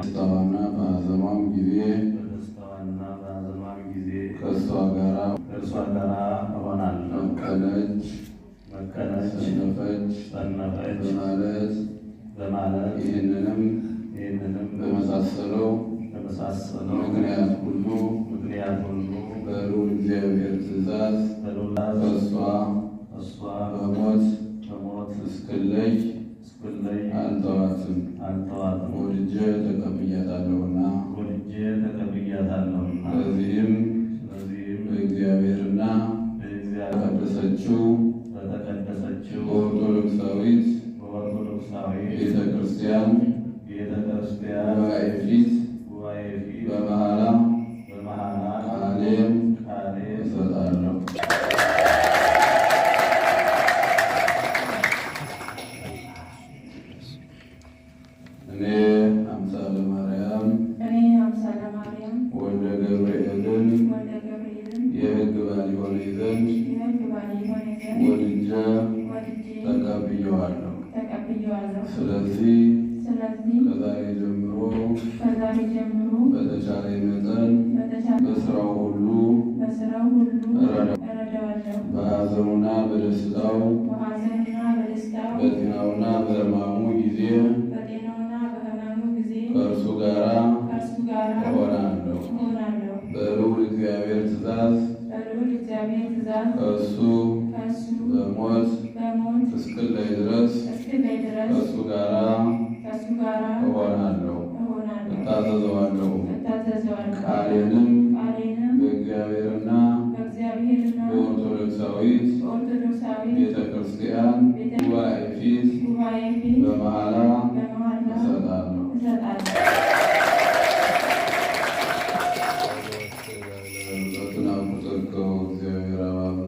በደስታዋና በሐዘኗም ጊዜ በደስታዋና በሐዘኗም ጊዜ ከእሷ ጋር ከእርሷ ጋር እሆናለሁ። መከነች፣ መከነች፣ ሰነፈች ሰነፈች በማለት በማለት ይህንንም ይህንንም በመሳሰለው በመሳሰለው ምክንያት ሁሉ ምክንያት ሁሉ በልዑል እግዚአብሔር ትእዛዝ በልዑል ከእሷ እሷ በሞት በሞት እስክለይ እስክለይ አልተዋትም፣ አልተዋትም፣ ወድጄ ተቀብያታለሁና። ወድጄ ተቀብያታለሁና። ስለዚህም ስለዚህም በእግዚአብሔርና በእግዚአብሔር በተቀደሰችው በተቀደሰችው በኦርቶዶክሳዊት በኦርቶዶክሳዊ ቤተ ክርስቲያን ቤተ ክርስቲያን ጉባኤ ፊት ጉባኤ ፊት በመሐላ በመሐላ ቃሌን ቃሌን እሰጣለሁ። እኔ አምሳለ ማርያም እኔ አምሳለ ማርያም ወልደ ገብርኤልን ወልደ ገብርኤልን የሕግ ባል ይሆነኝ ዘንድ የሕግ ባል ይሆነኝ ዘንድ ወድጄ ወድጄ ተቀብዬዋለሁ። ተቀብዬዋለሁ። ስለዚህ ስለዚህ ከዛሬ ጀምሮ ከዛሬ ጀምሮ በተቻለ መጠን በተቻለ በስራው ሁሉ በስራው ሁሉ እረዳዋለሁ። እረዳዋለሁ። በሐዘኑና በደስታው በሐዘኑና በደስታው በጤናውና በሕማሙ ጊዜ በጤናውና በሕመሙ ጊዜ ከእርሱ ጋር ከእርሱ ጋር እሆናለሁ። እሆናለሁ። በልዑል እግዚአብሔር ትእዛዝ በልዑል እግዚአብሔር ትእዛዝ ከእሱ ከእሱ በሞት በሞት እስክለይ ድረስ እስክለይ ድረስ ከእሱ ጋር ከእሱ ጋር እሆናለሁ፣ እሆናለሁ፣ እታዘዘዋለሁ። እታዘዘዋለሁ። ቃሌንም ቃሌንም በእግዚአብሔርና በእግዚአብሔርና በኦርቶዶክሳዊት በኦርቶዶክሳዊ ቤተ ክርስቲያን ጉባኤ ፊት ጉባኤ ፊት በመሐላ በመሐላ እሰጣለሁ። እሰጣለሁ።